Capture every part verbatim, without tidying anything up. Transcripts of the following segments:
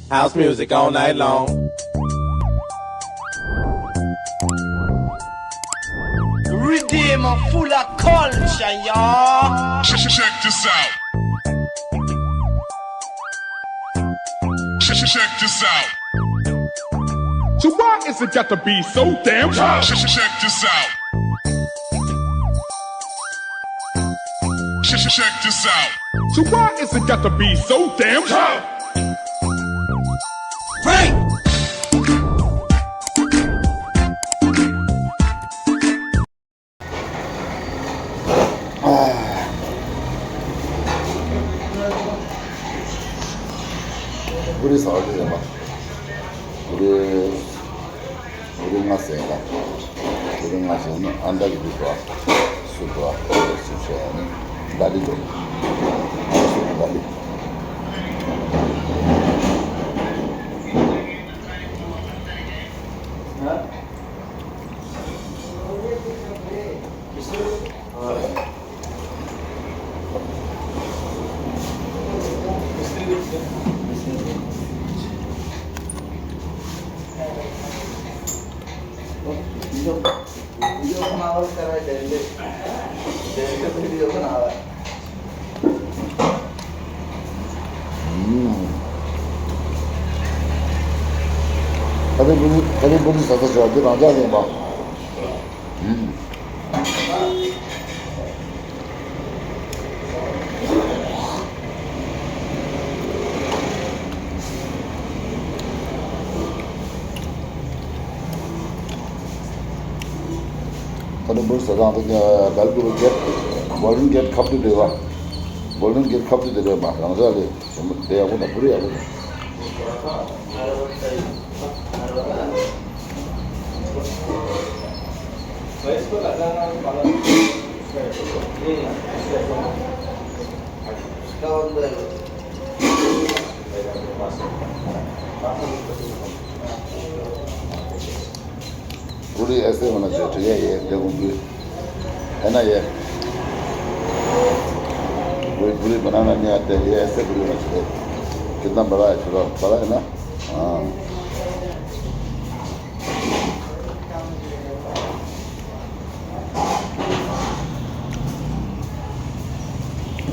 House music all night long. Redeem full of culture, y'all. Check, check this out. Check, check this out. So why is it got to be so damn tough? Check, check this out. Check, check this out. So why is it got to be so damn tough? Frank! ཀུ་རེ་ཟ་བ་དེ་ཡིན་པ། ཀུ་རེ། ཀུ་རེ་ལྔ་ཟས་ལ། ཀུ་རེ་ལྔ་ཟས་ནི་ཨ་མདའ་གི་འདུག་པ། སུ་འགྲོ་བ་སུ་བྱས་ནི་ལ་ལི་འགྲོ། སུ་ལ་ལི། ཁ་རི་པུ་རི། ཁ་རི་པུ་རི་ཟ་ས་བྱོས། འདི་རང་འཇགས་ཡིན་པ། ཁ་རི་པུ་རི་ཟ་སྟངས་དེ་བལ་པུ་རི་གེ་ཊི། གོལ་ཌན་གེ་ཊི་ཁ་ཐུག་དེ་རེད་པ། གོལ་ཌན་གེ་ཊི་ཁ་ཐུག་དེ་རེད་པ། རང་འཇགས་རེད། དེ་ཡག་པོ་དང་པུ་རི་ཡག་པོ་དང་། ཀུ་རེ་ཨེ་སེ་ཝ་ན་ཅིག་དྲི་ཡ་ཡེ་དེ་ཀུ་རེ། ཨེ་ན་ཡེ། ཀུ་རེ་ཀུ་རེ་བ་ན་ན་ཉ་དེ་ཡེ་ཨེ་སེ་ཀུ་རེ་ན་ཅིག་དེ། ཁྱེད་དང་བ་ར་ཡེ་ཁྱོད་ར་བ་ར་ཡེ་ན། ཨ།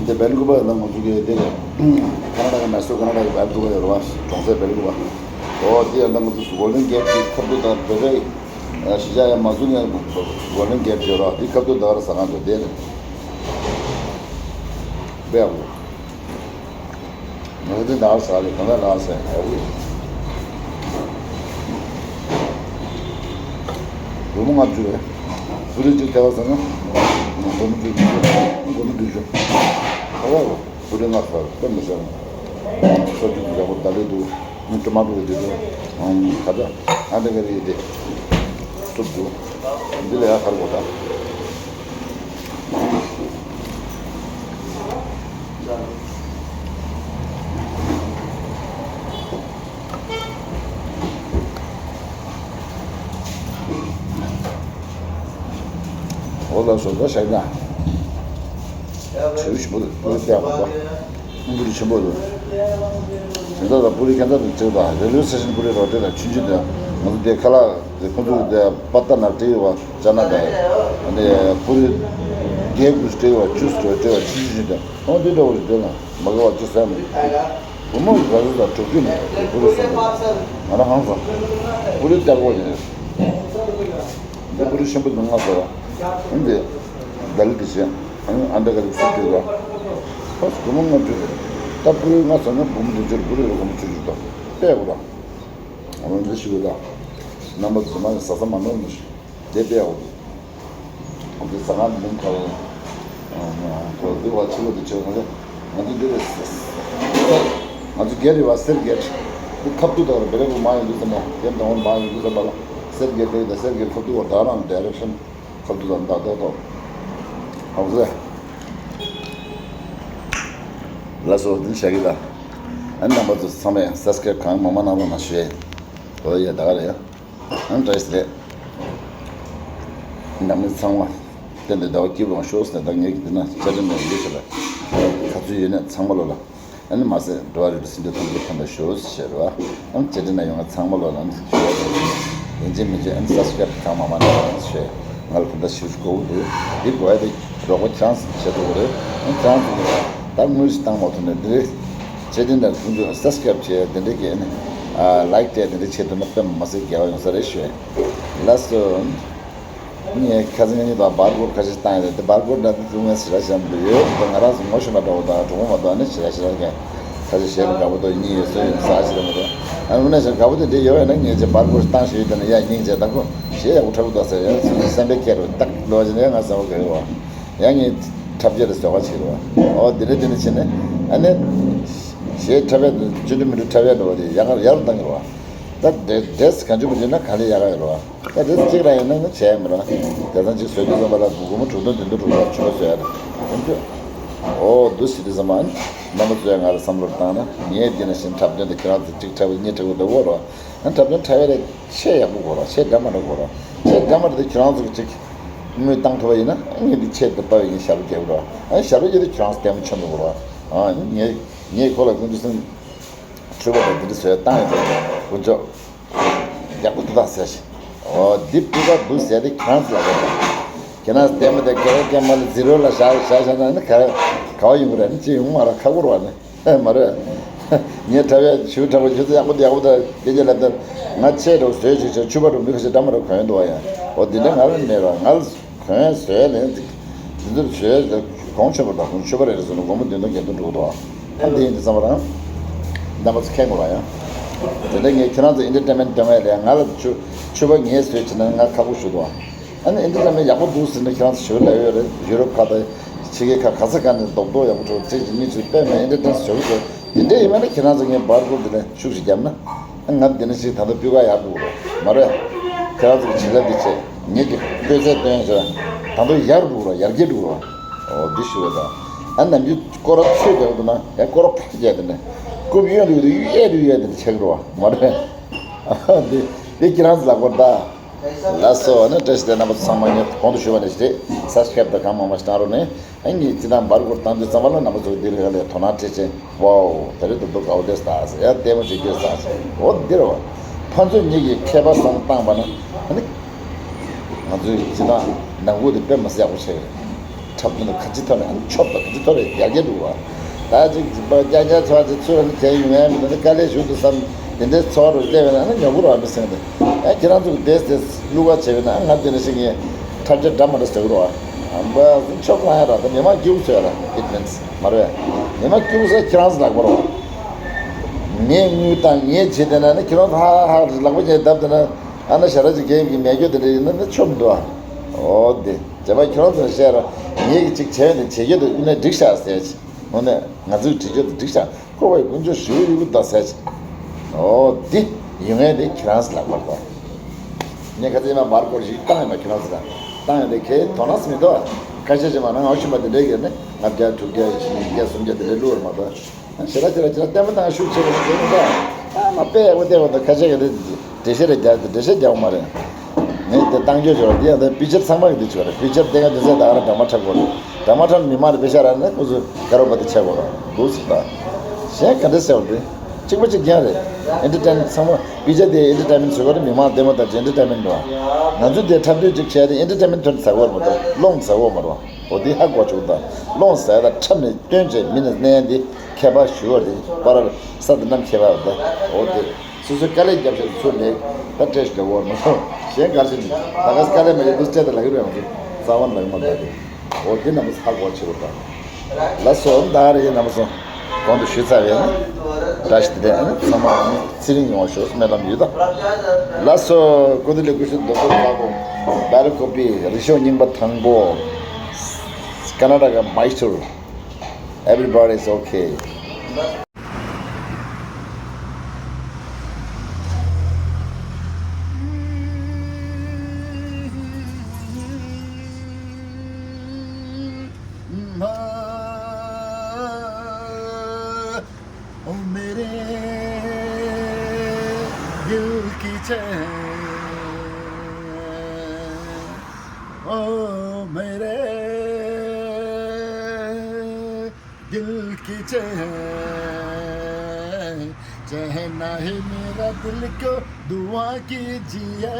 འདི་སྦེལ་ཀོབ་ཡང་ང་ཚོ་གི་དེ་ཀ་ན་ཊ་ཀ་མེ་སོར་ཀར་ན་ཊ་ཀ་སྦེལ་ཀོབ་ཡོད་རེད་པ། གྲོང་གསེབ་སྦེལ་ཀོབ། ཨོ་དེ་ཡང་ང་ཚོ་གོལ་ཌན་གེ་ཊི་གི་ཁ་ཐུག་དང་བེ་བེ་གཞིས་ཆགས་ཡང་མ་བཟོས་ནས་གོལ་ཌན་གེ་ཊི་ཡོད་རེད་པ། དེ་ཁ་ཐུག་ད་ག་རང་ཟ་ཁང་དུ་བསྡད་རེད། དཔེ་ཡག་པོ། ང་ཚོ་འདི་ནང་ཟ་ལེ་གང་ལ་ལ་ཟེར་ཧ་གོ། སྒོར་མོ་ལྔ་བཅུ་རེད། ཕུ་རི་གཅིག་ཐལ་བ་ཟེར་ན། སྒོར་མོ་བཅུ་བཅུ། སྒོར་མོ་བདུན་ཅུ། ཧ་གོ། ཕུ་རི་ལྔ་ཟ་དཔེ་མི་ཟ། སོ་བཅུ་དུ་ཡག་པོ་ད་ལེ་འདུག་ཊོ་མ་ཊོ་རེ་འདི་འདུག་ཁ་ཚ། ཨ་འདི་ག་རེ་ཡོད་དེ། སུབ་འདུག་འདི་ལ་ཡ་ཧ་གོ་ད། འོ་ལགས་སོ། ད་བཞག་ན། བྱིའུ་ཞིམ་པོ་འདུག་པུ་རི་བལྟས་པ། པུ་རི་ཆེན་པོ་འདུག་དེ་འདྲ་ལ་པུ་རི་ཁྱད་མཚར་དུ་བརྩེགས་དང་རེ་ལ་ཝེ་སི་ཊེ་ཤན་པུ་རི་རོ་དེ་དང་ཆུང་ཆུང་དེ། ང་ཚོ་དེ་ཁ་ལག་དེ་ཁོང་ཚོ་དེ་པ་ཏ་ན་སྤྲད་ཡོད་པ། ཅ་ན་དང་། ཨ་ནི་པུ་རི་རྒྱལ་ཀུ་སྤྲད་ཡོད་པ། ཇུས་སྤྲད་སྤྲད་པ་ཆུང་ཆུང་ཆུང་དེ། ཨོ་དེ་འདྲ་བོ་རེད། དེ་ལ་མ་དགའ་བ་ཅི་ཟ་མི། སྒོར་མོ་ག་ཚོད་དང་དྲུག་ཅུ་ནས་པུ་རི་སོང་། ང་རང་ཧང་སོང་། པུ་རི་ལྟ་གོ་ནས། འདི་པུ་རི་ཆེན་པོ་འདི་ང་ཟ་བ། འདི་ལྡ་ལི་འདི་བྱས། ཨ་ནི་ཨ་འདྲ་ག་རེ་སུབ་བྱས་ལ། ཨ་སྒོར་མོ་ལྔ་བཅུ་རེད། ད་པུ་རི་ལྔ་ཟ་ན་སྒོར་མོ་བདུན་ཅུ་རེད། པུ་རི་ལ་སྒོར་མོ་བཅུ་བཅུ་དང་། ལྟས་གོ་ར། ཨ་ནི་འདི་ཞིག་རེད་ད། རྣམ་པ་ཚོ་མ་ཟ་ས་མ་ནོར་མི་ཤེས། དེ་དཔེ་ཡག་པོ་འདུག་ཁོ་ཚོའི་ཟ་ཁང་མིང་ག་རེ། ཁོ་འདི་བ་ཕྱི་ལོགས་དུ་ཆེ་བ་ང་ཚོ་འདི་རེད། ང་ཚོ་སྒེར་རེད་བ། སེར་སྒེར། འདི་ཁ་ཐུག་དང་བེ་རེ་བོ་མ་ཡིན་འདུག་བསམ་པ། དེ་དང་བོ་མ་ཡིན་འདུག་བསམ་པ་ལ། སེར་སྒེར་དེ་དང་སེར་སྒེར་ཁ་ཐུག་བར་ད་རང་ཌའི་རེག་ཤན་ཁ་ཐུག་དང་ད་ད་ད། ཧང་ཟེ། ལགས་སོ། འདི་བྱ་གི་ད། ཨ་རྣམ་པ་ཚོ་ཚང་མས་སབ་སི་ཀ་རེབ་གང་མང་མང་གནང་རོགས་གནང་ཞུ་ཡས། ཨོ་ཡ་ད་ག་རེད། ཨང་བཀྲ་ཤིས་བདེ་ལེགས། ནང་མི་ཚང་མ་བསྟན་པའི་ཟླ་བ་སྐྱིད་པོ་ཡོང་ཤོག་ཟེར། ད་ངས་ཀྱི་འདི་ན་བཅའ་ཁྲིམས་ནང་ཡོད་ཤག་ལ། ག་ཚོད་ཡོད་ན་ཚང་མ་ལོ་ལ། ཨ་ནི་མ་ཟད་འགྲོ་བ་རིགས་དྲུག་སྲིད་མཐའི་ཐོག་ཏུ་ཕན་པའི་ཞོ་ཞེས་རོ། ཨ་ནི་བཅད་འཕྲིན་ནང་ཡོང་བ་ཚང་མ་ལོ་ལ་ནི་ཞོ་ཡིན་གཅིག་མིན་གཅིག་ཨ་ནི་སབ་སི་ཀ་རབ་གང་མང་མང་གནང་རོགས་ཞེས་ང་ལ་དེ་འདྲ་ཞུ་དགོས་འདུག་འདི་དགོས་ཡ་དེ་རོགས་པ་ཁྱེད་རང་ཚོ་བྱེད་ཐུབ་ཀྱི་རེད། ཨ་ནི་ཁྱེད་རང་ཚོ་ད་དངུལ་ཞིག་བཏང་མ་ཐུབ་ནས་འདི་རེད། བཅད་འཕྲིན་དང་ཀུན་སྤྱོད་སབ་སི་ཀ་རབ་བྱས་དེ་འདྲ་གི་ཨ་ནི་ལའིག་སྤྲད་དེ་འདྲ་བྱེད་ཐུབ་ན་དཔེ་མ་སྲིད་དགེ་བ་ཡོང་ས་རེད་ཞུ། ལགས་སོ། ངས་ཁ་སང་ཉིན་དང་སྦར་ཀོཌ་ཁ་ཤས་བཏང་ཡོད་དེ་སྦར་ཀོཌ་འདྲ་དེ་ཚོ་ངས་ཞེ་དྲག་ཞེ་དྲག་ཡོད་དེ་ང་རང་ཚོ་ངོ་ཤེས་པ་འདྲ་བོ་དང་གྲོགས་པོ་མ་གཏོགས་ནི་ཞེ་དྲག་ཞེ་དྲག་གི་ཁ་ཤས་ཞེ་དྲག་དགའ་པོ་འདུག་གཉིད་ཡོད་ཚོད་ཡོད་ས་ཞེ་དྲག་མ་གཏོགས། ཨ་ནི་ནས་ཞེ་དགའ་པོ་དེ་འདྲ་ཡོད་ཡོད་ན་ངས་ཅེ་སྦར་ཀོཌ་བཏང་ཞེས་ཡོད་དེ་ན་ཡ་སྙིང་རྗེ་དང་ཁོ་ཞེ་ཡག་པོ་འཁྲབ་པོ་འདུག་ཟེར་ཡང་ཚུལ་ནི་སེམས་པའི་སྐད་རུ་ཏག་ལོ་ཞེ་ན་ཡང་ང་ཟེར་བ་ག་ཡོད་བ་ཡང་ངས་འཁྲབ་རྒྱུ་རེད་ཟེར་བ་ཞིག་རེད་བ། ཨོ་དེ་འདྲ་དེ་འདྲ་བྱས་ནས་ཨ་ནི་ཞེ་འཁྲབ་ཡ་དེ་བཅུ་དྲུག་མི་འགྲོ་འཁྲབ་ཡ་འདྲ་བ་དེ་ཡང་ཡར་བཏང་གི་རེད་བ། ད་འདྲེ་འདྲེས་གང་བྱུང་མི་འདྲེས་ན་གང་ལས་ཡག་ག་ཡོད་རེད་བ། ད་འདྲེས་གཅིག་རང་ཡིན་ན་ནི་བྱས་མི་ར། དེ་ཙང་གཅིག་བཟོས་དུས་ཙམ་པ་ལ་སྒོར་མོ་དྲུག་སྟོང་བདུན་སྟོང་དྲུག་སྟོང་ཆུ་བ་བཟོས་ཡ་རེད། ཨོ་འདུག་ཟེར་དུས་ཙམ་པ་ཨ་ནི་རྣམ་པ་ཚོས་ང་ལ་བསམ་བློ་བཏང་ན་ངས་འདི་ན་བཞིན་འཁྲབ་སྟོན་དེ་ཁྱེད་རང་ཚོ་གཅིག་འཁྲབ་གཉིས་འཁྲབ་དགོས་འདུག་གོ་ར། ཨ་འཁྲབ་སྟོན་འཁྲབ་ཡ་རེད་ཆེས་ཡག་པོ་གོ་ར་ཆེས་འདྲ་མ་འདྲ་གོ་ར་ཆེས་འདྲ་མ་འདྲ་དེ་ཁྱེད་རང་ཚོ་གི་གཅིག་དངུལ་བཏང་ཐུབ་པ་ཡིན་ན་ཨ་ངས་འདི་ཆེས་འདི་པ་བའི་ངས་ཞབས་རྒྱབ་ར། ཨ་ཞབས་རྒྱབ་དེ་ཁྱེད་རང་ཚོ་ལྟད་མོ་ཆེན་པོ་གོ་ར། ཨ་ངས་ངས་ཁོ་ལ་ཀུན་སྤྱོད་སེམས། འཁྲུལ་པ་དང་འདི་འདྲ་བཟོས་བཏང་ཡོད་པས་དཀོན་མཆོག་ཡག་པོ་འདུག་ད་ཟེར་ཞིག་ཨོ་འདི་སྤུས་ཀ་འདུག་ཟེར་ཏེ་ཁྱེད་རང་ཚོ་ལ་གོ་ཁྱེད་རང་ལྟད་མོ་དེ་ག་རེ་ཀྱང་མ་ལ་ཛི་རོ་ལ་བཞག་བཞག་བཞག་ན་ནི་ག་ག་བ་ཡོང་གི་རེད་ནི་ཅི་ཡོང་མ་རེད་ཁག་པོ་རེད་བ་ནི་མ་རེད། ངས་དྲ་བའི་ཞུ་དྲ་བ་ཞུ་ཚོ་ཡག་པོ་འདུག་ཡག་པོ་འདུག་སྐད་ཆ་ལབ་ད་ང་ཆེ་འགྲོ་བཟོས་ཅིག་ཆེ་ཆུ་བ་འགྲོ་མི་ཁ་ཤས་འདྲ་མ་རེད་གོན་འདུག་བ་ཡ་ཨོ་འདི་འདྲ་ང་ལ་མེད་ར་ང་ལ། གོན་བཟོས་ལེན་ཅིག་འདི་ཚོར་བཟོས་གོང་ཆེན་པོ་དང་གོང་ཆོད་པ་རེད་རེད་ཟེར་ན་སྒོར་མོ་བདུན་སྟོང་བརྒྱད་སྟོང་འགྲོ་གི་འདུག་ཨ་འདི་ཡིན་དུས་ཙམ་པ་རང་རྣམ་པ་ཚོ་མཁྱེན་དགོས་ར་ཡང་། དེ་འདྲ་ངས་ཁྱེད་རང་ཚོ་ཨེན་ཊར་ཊེན་མེན་ཊི་སྟོན་ཡ་ལས་ང་ལ་ཆུ་ཆུ་བ་ངས་བཟོས་བྱས་ན་ང་ཁག་པོ་ཞུ་འདུག་ཨ་ནི་ཨེན་ཊར་ཊེན་མེན་ཊི་ཡག་པོ་འདུག་ཟེར་ན་ཁྱེད་རང་ཚོ་ཞུ་ལ་ཡོད་རེད་ཡུ་རོབ་ཁག་དང་ཕྱི་རྒྱལ་ཁག་ག་ས་ག་ནས་རྡོག་རྡོག་ཡག་པོ་འགྲོ་གཅིག་གཅིག་གཉིས་གཅིག་དཔེ་མེད་ཨེན་ཊར་ཊེན་ཞུ་གི་འདུག་དེ་འདྲ་ཡིན་པ་ན་ཁྱེད་རང་ཚོ་ངས་སྦར་ཀོཌ་འདི་ལ་ཤུགས་ཤིག་བརྒྱབ་ན། ང་འདི་ནས་ཞིག་ད་ལྟ་སྤུས་ཀ་ཡག་འདུག་རོ། མ་རེད། ཁྱེད་རང་ཚོ་གི་བྱིན་རླབས་འདི་བྱས། ངེད་ཀྱི་སྤུས་ཚད་སྟོན་ཞོར། ད་དུང་ཡར་འགྲོ་རོ་ཡར་རྒྱས་འགྲོ་རོ། འོ་འདི་ཞུ་བ་དང་། ཨ་ནམ་རྒྱུན་སྐོར་ར་ཚོད་རྒྱག་འདུག་ན་ཡང་སྐོར་ར་ཕར་རྒྱག་དེ་ནས། རྐུབ་གཡོན་དུ་ཡོད་དུ་གཡས་དུ་ཡོད་དེ་ཆགས་རོ། མ་རེད། འདི་འདི་ཁྱེད་རང་ཚོ་ལ་སྐོར་ད། ལགས་སོ་ཨ་ནི་བཀྲ་ཤིས་བདེ་ལེགས་རྣམ་པ་ཚོ་ཚང་མ་ངས་གོང་དུ་ཞུས་པ་ནས་ཞེ་སབ་སི་ཀ་རབ་དང་གང་མང་མང་ཞིག་བཏང་རོགས་ནས། ཨ་ནི་སྤྱི་བཏང་སྦར་ཀོཌ་བཏང་དུས་ཙམ་པ་ལ་རྣམ་པ་ཚོ་འདི་རིགས་ལ་དོ་སྣང་སྤྲད་ཅིང་། ཝའོ། ད་རེས་ད་དུང་དགའ་བོ་བསྡད་ས་ཟེར་ཡ་ལྟད་མོ་བྱེད་རྒྱུ་ཟེར་ཟེར། འོ་འདི་རེད་བ། ཕན་ཚུན་གཉིས་ཀྱིས་མཁས་པ་བསམ་བཏང་པ་ན་ཨ་ནི། ང་ཚོའི་སྤྱི་བཏང་ནང་ཁུལ་དེ་དཔེ་མི་སྲིད་ཡག་པོ་བྱས་རེད། འཁྲབ་སྟོན་དུ་ག་ཅི་ཐོབ་ནས་ཨ་ནི་ཆོབ་དང་ག་ཅི་ཐོབ་རེད་ཡར་རྒྱས་འགྲོ་བ། ད་ཅིག་ཅིག་པ་རྒྱ་རྒྱ་ཚོ་ཅིག་ཚུར་ཨ་ནི་གལ་ཡོང་ཡ་མི་འདུག་ནི་དཀའ་ལས་ཞུ་འདུག་བསམ་དེ་འདྲའི་ཚོར་བ་རུ་སླེབས་ཡོད་ན་ཨ་ནི་ཉོ་དགོས་རེད་བ་མི་སེང་དེ། ཨ་ཁྱེད་རང་ཚོ་གི་བསྡད་བསྡད་བླུག་པ་བྱས་པས་ན་ཨ་ང་དེ་འདྲ་ཞིག་ངས་འཁྲབ་ཆ་འདྲ་མ་འདྲ་ཟེར་གི་རེད་བ། ཨམ་པ་ཚོ་ཆོབ་ལངས་ཡ་ར་ད་མི་མང་སྐྱིད་པོ་བཟོ་ཡ་ར་ཨིད་མིན་སི་མ་རེད། མི་མང་སྐྱིད་པོ་བཟོ་ཁྱེད་རང་ཚོ་ལག་པ་རེད་བ། ངས་དངུལ་བཏང་ངས་བྱེད་བསྡད་ན་ནི་ཁྱེད་རང་ཚོ་ཧ་ཧ་ཧ་ལག་པ་ཅན་བརྡབ་བསྡད་ན་ཨ་ན་ཞ་ར་ཅིག་གས་ཀྱི་མེད་རྒྱུ་དེ་འདྲ་ཡིན་ན་ནི་ཆོབ་མི་འདུག་ཨ། འོ་དེ། བྱས་པ་ཁྱོད་ཚོས་བཤད་ར། ངེད་ཀྱིས་ཅིག་བྱས་ནས་བྱེད་རྒྱུ་དེ་དངོས་གནས་འགྲིག་ཤག་ཟེར་ཅིག་དངོས་གནས་ང་ཚོས་བྱེད་རྒྱུ་དེ་འགྲིག་ཤག་ཁོ་བའི་ཀུན་སྤྱོད་ཞུ་ཡི་གུ་ད་ཟེར་ཅིག་འོ་འདི་ཡོང་ཡས་དེ་ཁྱེད་རང་ཚོ་ལག་པར་དང་། ངས་ཁ་ཚ་ཡིན་ན་མར་སྐོར་ཞིག་བཏང་ཡོད་མ་ཁྱེད་རང་ཚོ་ལ། བཏང་ཡོད་དེ་ཁྱེད་དོ་སྣང་སེམས་མི་འདུག་ཁ་ཤས་ཤིག་མ་ན་ང་ཤུ་མ་དེ་འདྲས་ཡོད་ནས་ལྔ་བརྒྱ་དྲུག་བརྒྱ་བཞི་བརྒྱ་སུམ་བརྒྱ་དེ་འདྲས་བླུགས་ཡོད་མ་གཏོགས། ཞེ་དྲག་ཞེ་དྲག་ལྟད་མོ་བཏང་ཤུགས་ཆེ་བ་ཞིག་ཡིན་ད། ཨ་མ་དཔེ་ཡག་པོ་བལྟས་པ་དང་ཁ་ཤས་ཀྱི་དེ་འགྲེལ་བཤད་རེ་རྒྱག་འགྲེལ་བཤད་རྒྱག་མ་རེད། ངས་དེ་བཏང་རྒྱུ་ཞོར་འདི་ཡང་དེ་པི་ཅར་ཚང་མ་གི་དེ་ཆོག་རེད། པི་ཅར་དེ་ག་དུས་ཚོད་ད་ག་རང་ཌ་མ་འཁྲབ་དགོས་རེད། ཌ་མ་འཁྲབ་མི་མང་རེ་པེ་ཤ་ར་ནས་ཁོ་ཚོ་དགའ་རོགས་པ་དེ་ཆགས་དགོས་རེད་འདུག་ཟེར་ད། གཞན་ག་འདྲ་ཟེར་བ་རེད། གཅིག་པ་གཅིག་རྐྱང་རེད། ཨེན་ཊར་ཊེན་མེན་ཊི་ཚང་མ་པི་ཅར་དེ་ཨེན་ཊར་ཊེན་མེན་ཊི་བཟོ་དགོས་རེད། མི་མང་ལྟད་མོ་ལྟ་ཅིག་ཨེན་ཊར་ཊེན་མེན་ཊི་འགྲོ། ང་ཚོ་དེ་འཁྲབ་སྟོན་གཅིག་བྱས་ཏེ་ཨེན་ཊར་ཊེན་མེན་ཊི་ཐོན་ཟ་དགོས་རེད་མ་གཏོགས་སློང་ཟ་དགོས་མ་རེད། འོ་དེ་ཧ་གོ་ཆོག་ད། སློང་ཟ་ཡ་ད་འཁྲབ་ནས་སྟོན་བྱས་མི་ནས་གནས་འདི་མཁས་པ་ཞུ་བ་རེད། པ་ར་ས་དེ་རྣམས་མཁས་པ་རེད་ད། འོ་དེ་སོ་སོའི་དཀའ་ལས་རྒྱབ་བཞག་ཚུར་ལེགས་ད་སྤྲད་ཞུ་བ་མ་གཏོགས་གཞན་གར་ཞིག་ད་ག་དཀའ་ལས་མ་རྒྱབ་དུས་སྤྲད་ད་ལ་གི་རེད། ང་ཚོ་རྩ་བ་ནས་མ་ད་དེ། འོ་དེ་རྣམས་ཧ་གོ་ཆོག་ད། ལགས་སོ་ད་རེད་རྣམ་པ་ཚོ། གོང་དུ་ཞུས་ཚར་བས་ན། བཀྲ་ཤིས་བདེ་ལེགས་ཚང་མ་ཚེ་རིང་ཡོང་བ་ཤོག་སྨོན་ལམ་ཡོད་ད། ལགས་སོ་ཀུ་ཏི་ལི་ཀུ་ཤུ་རྡོ་ཀུ་ལ་པོ། བེ་ལ་ཀོ་པི་རི་ཤོ་རྙིང་པ་དང་པོ། ཀ་ན་ཊ་ཀ་མའེ་སི་ཊོར། Everybody is okay. ओ मेरे दिल की चैन, ओ मेरे दिल की चैन। कहना है मेरा दिल को दुआ कीजिए,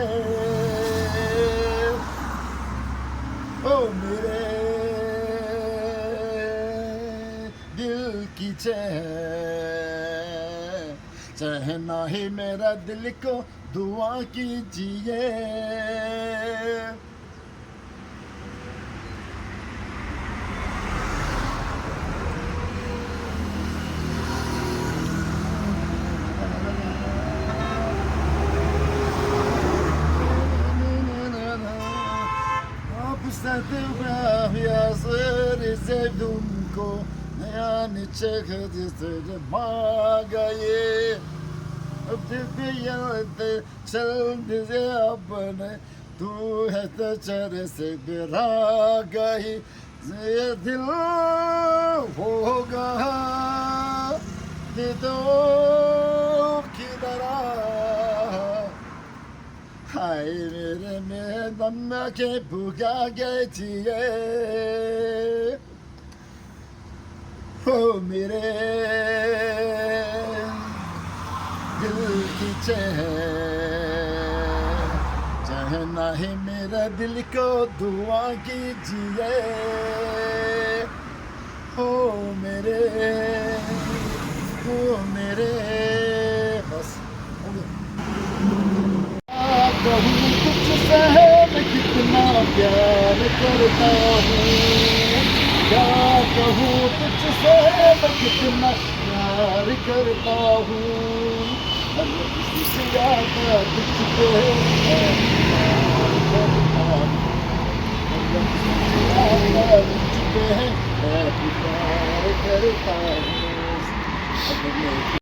ओ मेरे दिल की चैन। कहना है मेरा दिल को दुआ कीजिए। आप सतबा यासर से तुमको नया निचक से मांगा ये। अब देखो ये चल दिसे अपने, तू है तो चर से बिरा गई। ये दिल होगा, ये तो किधर आ? हाय मेरे में दम के भूखा गए जिए। ओ मेरे दिल की चैन, चहना है मेरा दिल को दुआ कीजिए। ओ मेरे, ओ मेरे, बस, हो गया। क्या कहूँ तुझसे मैं कितना प्यार करता हूँ, क्या कहूँ तुझसे मैं कितना प्यार करता हूँ। अगर किसी से ज्यादा तुझ पे है प्यार करता हूँ, अगर किसी से ज्यादा तुझ पे है प्यार करता हूँ। अगर मैं